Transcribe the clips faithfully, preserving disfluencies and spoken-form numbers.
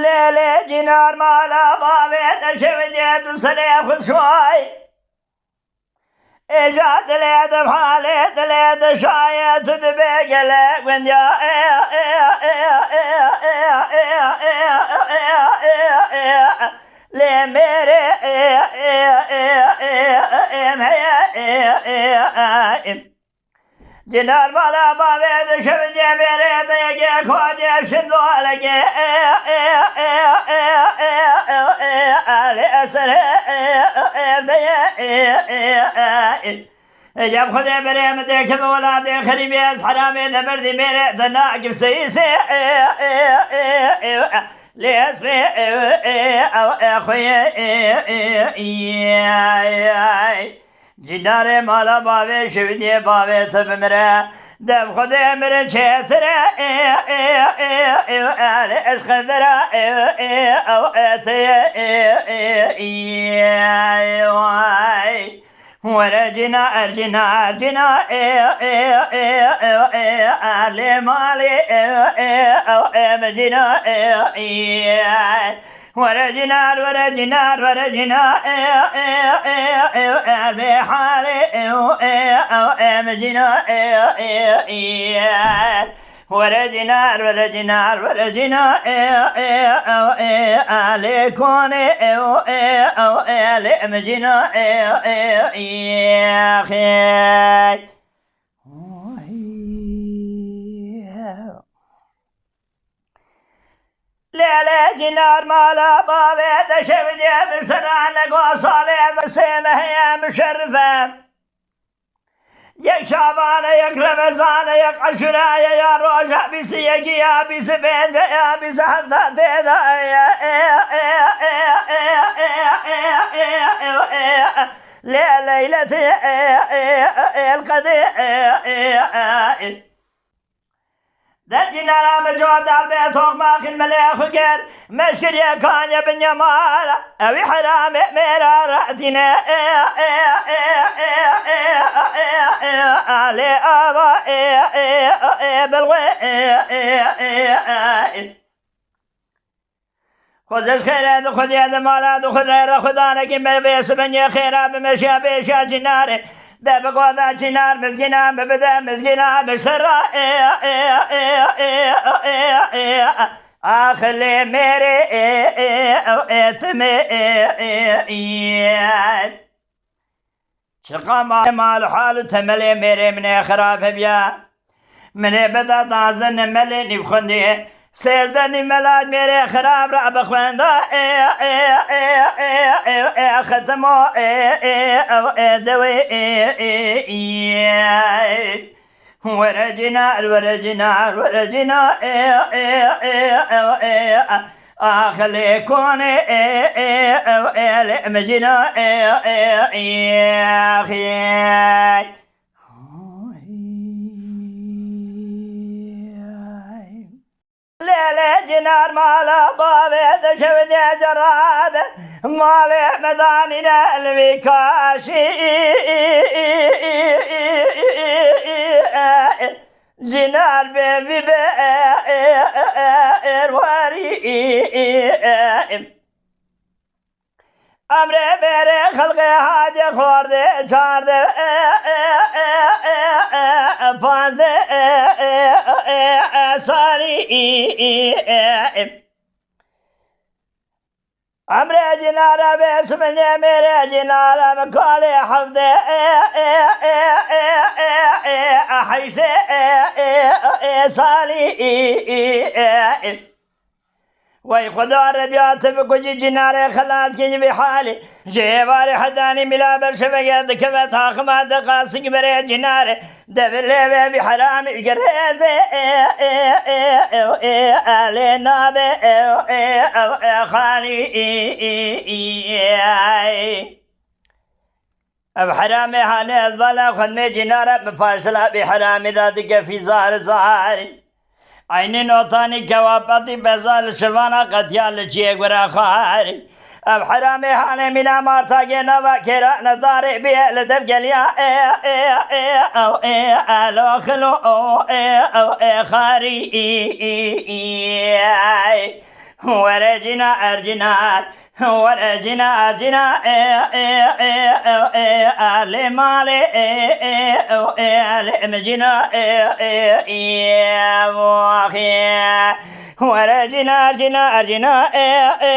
Lê lê cînar mala bavê te şevê tu serê xwe şoy. Êca dilê de halê dilê de şayê tu dibê gelek windiya. Lê mêrê em heye. Cînar mala bavê de şevê mêrê de yekê xwedê şindolekê. Lê serê Ecem Xwedê berê min dê keve welatê xerîbê, ez heramê de merdî mêrê de nakim seyîsê. Lê ez fê ew ew xweyê. Cînarê mala bavê şewîniyê bavê tu bimire. Dev Xwedê mirin çêtir e. Lê ez xedera ew ew te ye. Were cîna, er cîna, er cîna, e, e, e, e, e, erlê malê, e, e, e, e, me cîna, e, e, e. Were cînar, were cînar, were cîna, e, e, e, e, erlê halê, e, e, e, e, me cîna, e, e, e, e. Were cînar, were cînar, were cîna, e, e, e, e, a lê konê, e, e, e, e, lê em cîna, e, e, e, xê. Lê lê cînar mala bavê de şevdiye bi serane go salê de sê meheye muşerrife. Yek Şaban e, yek Remezan e, yek Eşûra ye, ya roja bîst û yekî ya, bîst û pênc e ya, bîst û heft tê de ye. Lê leyletî el qedî. Dengî nera min cor dal bê toxma xîn milê xwe kir. Meşkiriye kanye binya mala. Ewî heramê mêra ratîne. Alê ava bilwe. Xwezir xêre di xwediyê di mala di xwediyê re xwedanekî me bê sibingê xêra bi meşiya bêşiya cînarê. De bi goda cînar mizgîna bi bide mizgîna bi şerra. Axilê mêrê timê. Çiqa mal, mal hal û temelê mêrê min ê xirab hebiya. Min ê bida dazdeh nimelê nîvxwendê. Sêzdeh nimela mêrê xirab ra bixwenda. Ê, ê, ê, ê, ê, ê, xetimo, ê, ê, ew, ê, dewê, ê, ê, ê. Were cînar, were cînar, were cînar, e, e, e, e, e, e, axilê konê, e, e, e, e, lê micîna, e, e, e, axê. Lê lê cînar mala bavê de şev de cerabe, malê me danîne li vî kaşî. Cînar bê vî bê erwarî. Emrê mêrê xelqê hadê xwardê çardê, panzdê salî. Emrê cînara bê simindê mêrê cînara bi kalê hevdê heştê salî. Wey Xuda Rebiya, tu bikujî cînarê xelas kî ji vî halî. Ji êvarê hedanî mîla berşeveke dikeve taxima diqasik berê cînarê. De bi lêvê vî heramî girêzê. Lê nabe xalî. Ev heramê hanê ez bala xwedmê cînara min paşila vî heramî da dike fîzar zar. Eynî notanî kewapetî beza li şivana qetiya li çiyê gura xar. Ev heramê hanê mîna martagê nava kêra nedarê bîye li dev geliya. Elo xilo, xarî. Were cîna ercînar, were cîna ercîna, e, e, e, e, e, lê malê, e, e, e, e, lê em cîna, e, e, e, waxê. Were cîna ercîna ercîna, e, e,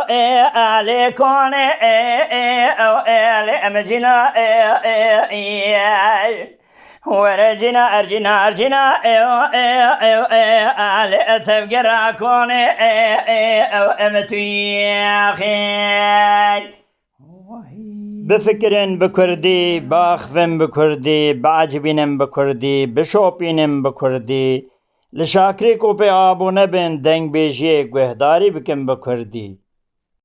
e, e, lê konê, e, e, e, e, lê em cîna, e, e, e, e. Were cîna ercîna ercîna, ew, ew, ew, ew, alê tevgera konê, ew, ew, ew, em tuyê xêy. Bifikirin bi kurdî, biaxivin bi kurdî, biecibînin bi kurdî, bişopînin bi kurdî. Li şakirê ku pê abone bin, dengbêjiyê guhdarî bikin bi kurdî.